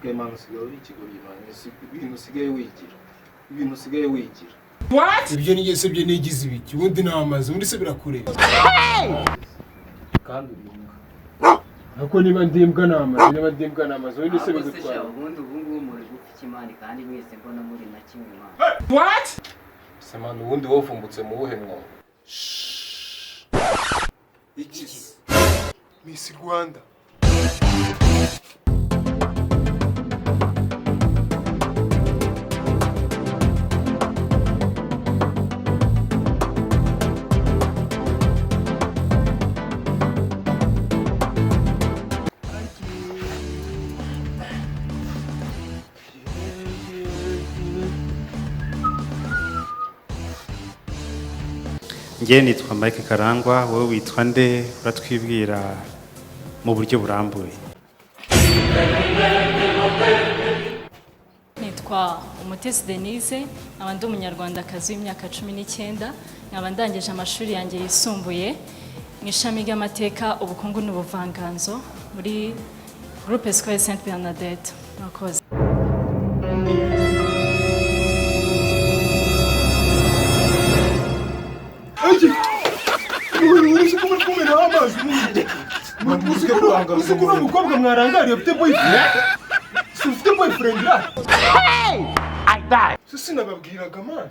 Kayimana, usigaye uri ikigoryi, man. Ibintu usigaye wigira, ibintu usigaye wigira. Ibyo nigeze, ibyo nigize ibiki? Ubundi namaze, ubundi se birakureba? Kandi uri imbwa. Ariko niba ndi imbwa namaze, niba ndi imbwa namaze, ubundi se Ahubwo se sha, bigutwara? Ubundi ubu ngubu muri gupfa iki, man? Kandi mwese mbona muri na kimwe, man. Se man, ubundi wowe uvumbutse mu buhe mwobo? Iki se? Miss Rwanda. Njye nitwa Mike Karangwa. Wowe witwa nde? Uratwibwira mu buryo burambuye. Nitwa Umutesi Denise, nkaba ndi Umunyarwandakazi w'imyaka 19, nkaba ndangije amashuri yanjye yisumbuye mu ishami ry'amateka, ubukungu n'ubuvanganzo muri Groupe Scolaire Sainte Bernadette. Murakoze. Uzi ko muri kumeneraho amazi? Uzi ko uri umukobwa mwarangariye ufite boyfriend? Si ufite boyfriend ra? Si sinababwiraga, man?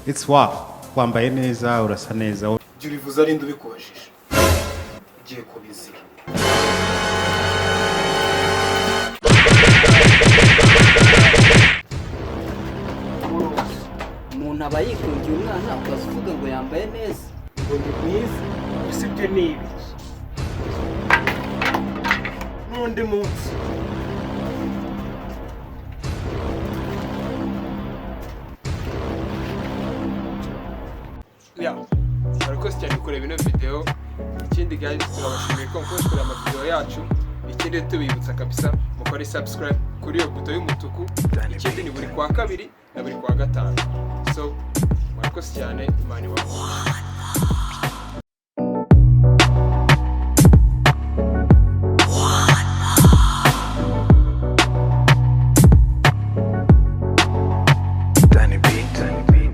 It's wow, wambaye neza, urasa neza. Jya urivuze arinde ubikubajije, ugiye kubizira. Umuntu aba yikundiye umwana, ukaza uvuga ngo yambaye neza. Ngo ni mwiza, usibye ni ibiki n'undi munsi. Ya, murakoze cyane kureba ino video. Ikindi guys, turabashimiye ko mukomeje kureba amavideo yacu. Ikindi tubibutsa kabisa, mukore subscribe kuri iyo buto y'umutuku. Ikindi ni buri kwa kabiri na buri kwa gatanu. So murakoze cyane, Imana ibahe.